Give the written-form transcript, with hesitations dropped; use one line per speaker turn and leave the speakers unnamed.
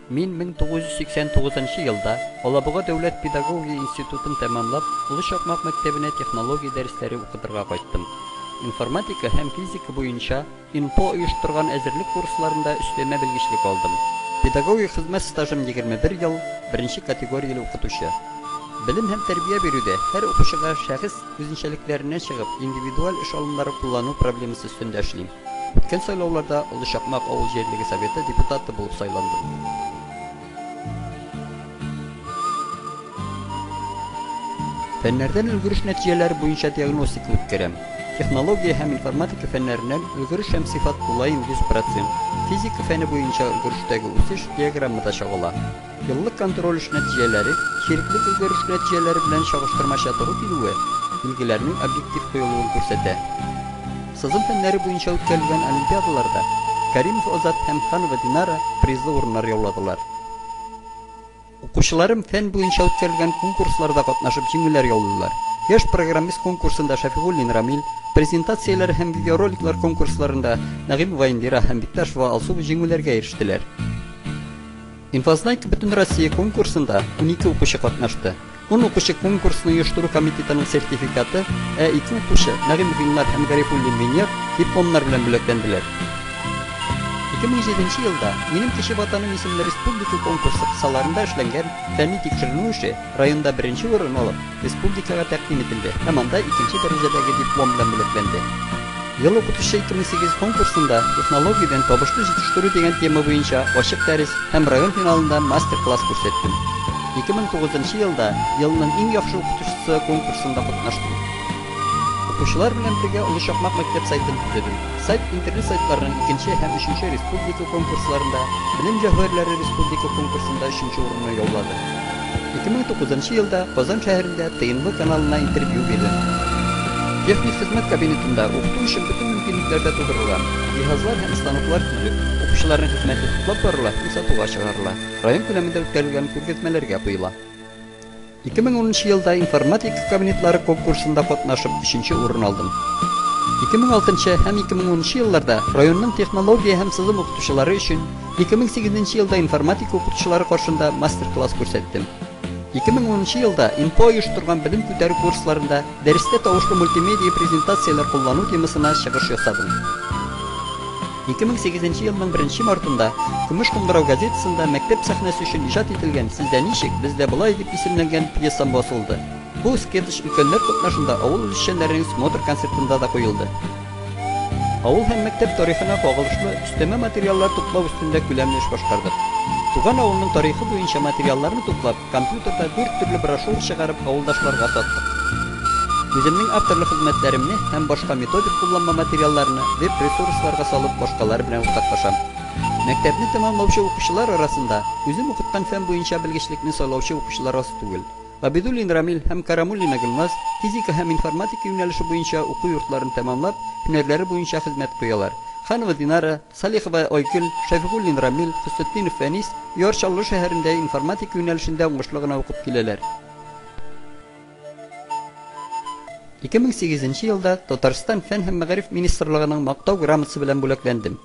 Мин 1989 елда Алабуга дәүләт педагогия институтын тәмамлап, Олы Чакмак мәктәбенә технология дәресләре укытырга кайттым. Информатика һәм физика буенча ИНПО оештырган әзерлек курсларында өстәмә белгечлек алдым. Педагогик хезмәт стажым 21 ел, беренче категорияле укытучы. Белем һәм тәрбия бирүдә һәр укучыга шәхес үзенчәлекләреннән чыгып, индивидуаль эш алымнары куллану проблемасы өстендә эшлим. Үткән сайлауларда Олы Чакмак авыл җирлеге советы депутаты булып сайландым. Фәннәрдән өлгереш нәтиҗәләре буенча диагностика үткәрәм. Технология һәм информатика фәннәреннән өлгереш һәм сыйфат тулаем 100 процент, физика фәне буенча өлгерештәге үсеш диаграммада чагыла. Еллык контроль эш нәтиҗәләре чиреклек өлгереш нәтиҗәләре белән чагыштырмача туры килүе билгеләрнең объектив куелуын күрсәтә. Сызым фәннәре буенча үткәрелгән олимпиадаларда Кәримов Азат һәм Ханова Динара призлы урыннар яуладылар. Укучыларым фән буенча үткәрелгән конкурсларда катнашып җиңүләр яулыйлар. Яшь программист конкурсында Шәфигуллин Рамил, презентацияләр һәм видеороликлар конкурсларында Нәгыймова Индира һәм Бикташева Алсу җиңүләргә ирештеләр. Инфознайка Бөтенроссия конкурсында 12 укучы катнашты. Ун укучы конкурсны оештыру комитетының сертификаты, ә ике укучы, Нәгыймов Илнар һәм Гарифуллин Венер, дипломнар белән бүләкләнделәр. 2007 елда Минем кече ватаным исемле республика конкурсы кысаларында эшләнгән фәнни тикшеренү эше районда беренче урын алып, республикага тәкъдим ителде һәм анда икенче дәрәҗәдәге диплом белән бүләкләнде. Ел укытучы 2008 конкурсында Технологиядән табышлы җитештерү дигән тема буенча ачык дәрес һәм район финалында мастер-класс күрсәттем. 2009 елда Елның иң яхшы укытучысы конкурсында катнаштым. Укучылар белән бергә Олы Чакмак мәктәп сайтын төзедем. Сайт интернет сайтларының икенче һәм өченче республика конкурсларында, Белем җәүһәрләре республика конкурсында өченче урынны яулады. 2009 елда Казан шәһәрендә ТНВ каналына интервью бирдем. Техник хезмәт кабинетында укыту өчен бөтен мөмкинлекләр дә тудырылган. Җиһазлар һәм станоклар төзек, укучыларның хезмәте туплап барыла һәм сатуга чыгарыла, район күләмендә үткәрелгән күргәзмәләргә куела. 2010 елда информатика кабинетлары конкурсында катнашып, өченче урын алдым. 2006 һәм 2010 елларда районның технология һәм сызым укытучылары өчен 2008 елда информатика укытучылары каршында мастер-класс күрсәттем. 2010 елда ИНПО оештырган белем күтәрү курсларында дәрестә тавышлы мультимедиа презентацияләр куллану темасына чыгыш ясадым. 2008 елның 1 мартында Көмеш кыңгырау газетасында мәктәп сәхнәсе өчен иҗат ителгән Сездә ничек, бездә болай дип исемләнгән пьесам басылды. Бу скетч өлкәннәр катнашында авыл үзешчәннәренең смотр концертында да куелды. Авыл һәм мәктәп тарихына кагылышлы өстәмә материаллар туплау өстендә күләмле эш башкардык. Туган авылның тарихы буенча материалларны туплап, компьютерда дүрт төрле брошюра чыгарып, авылдашларга саттык. Үземнең авторлык хезмәтләремне һәм башка методик кулланма материалларны веб-ресурсларга салып, башкалар белән уртаклашам. Мәктәпне тәмамлаучы укучылар арасында үзем укыткан фән буенча белгечлекне сайлаучы укучылар аз түгел. Габидуллин Рамил һәм Карамуллина Гөлназ физика һәм информатика юнәлеше буенча уку йортларын тәмамлап, һөнәрләре буенча хезмәт куялар. Ханова Динара, Салихова Айгөл, Шәфигуллин Рамил, Хөснетдинов Фәнис Яр Чаллы шәһәрендә информатика юнәлешендә уңышлы гына укып киләләр. 2008 елда Татарстан Фән һәм мәгариф министрлыгының Мактау грамотасы белән бүләкләндем.